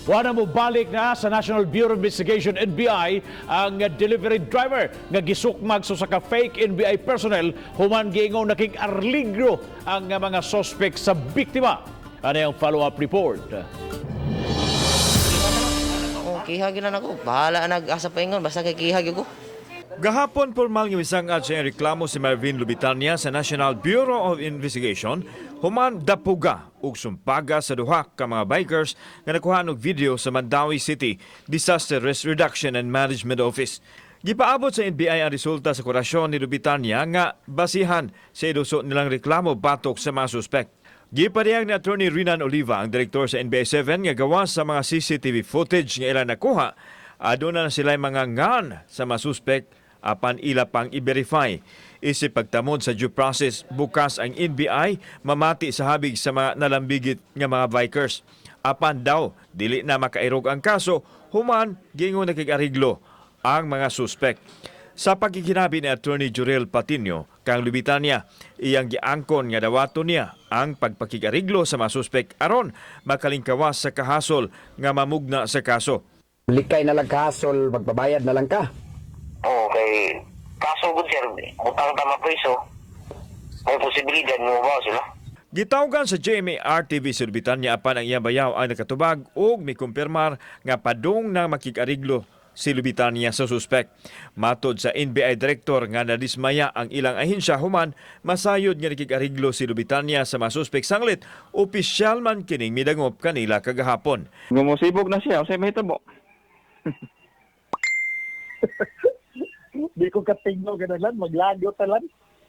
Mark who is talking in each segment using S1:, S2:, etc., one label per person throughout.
S1: Wala mo balik na sa National Bureau of Investigation, NBI, ang delivery driver nga gisukmag sa usa ka fake NBI personnel human giingong nakig-arligro ang mga suspect sa biktima. Ano ang follow-up report?
S2: Oh, kihag na nako. Bahala na nag-asa pa ingon basta kay kihag ko.
S3: Gahapon, formal nga misangat sa iyang reklamo si Marvin Lubitania sa National Bureau of Investigation human dapuga ug sumpaga sa duha ka mga bikers nga nakuha og video sa Mandaue City Disaster Risk Reduction and Management Office. Gipaabot sa NBI ang resulta sa kurasyon ni Lubitania nga basihan sa iduso nilang reklamo batok sa mga suspek. Gipadayag ni Attorney Rinan Oliva, ang direktor sa NBI 7, nga gawas sa mga CCTV footage nga ilang nakuha, aduna na sila mga ngan sa mga suspek apan ila pang i-verify. Isip pagtamod sa due process, bukas ang NBI mamati sa habig sa mga nalambigit nga mga bikers. Apan daw, dili na makairog ang kaso, human giingon nakig-ariglo ang mga suspek. Sa pagkikinabi ni Attorney Jurel Patino kang Lubitania, iyang giangkon nga dawato niya ang pagpakigariglo sa mga suspek aron makalingkawas sa kahasol nga mamugna sa kaso.
S4: Likay na lang kahasol, magbabayad na lang ka.
S5: Oo, kay kaso gud sir, butang ta mapriso. May posibilidad mo ba sila?
S3: Gitawgan sa GMA RTV si Lubitania apan ang iyang bayaw ang nakatubag ug mikumpirmar nga padung na makikariglo si Lubitania sa suspek. Matod sa NBI director nga nadismaya ang ilang ahensya human masayod nga nakikariglo si Lubitania sa mga suspek sanglit opisyal man kining midangop kanila kagahapon.
S6: Gumusibog na siya, unsay mahitabo?
S7: Di ko katinglo ganalan, maglagot talan.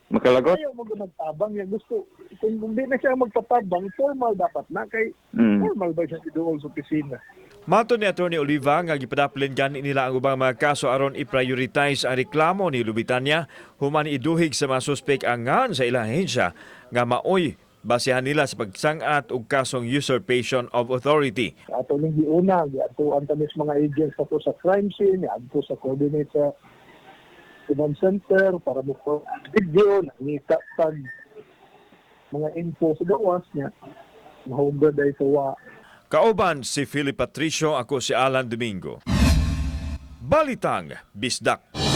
S6: Makalagot?
S7: Ayaw mo nagtabang ya gusto. Kung di na siya magpatabang, formal dapat na kay formal ba siya iduol sa opisina.
S3: Matod ni Attorney Oliva nga gipadaplin gani nila ang ubang mga kaso aron i-prioritize ang reklamo ni Lubitania human iduhig sa mga suspek ang ngan sa ilang ahensya nga maoy basehan nila sa pagsangat og kasong usurpation of authority.
S7: Ato ning giuna, giadtuan ta mis mga agents ato sa crime scene, giadto sa coordinate sa command center para mo video, nangita tag mga info sa gawas niya. Mahugad ay sa wa.
S3: Kauban si Philip Patricio, ako si Alan Domingo. Balitang Bisdak.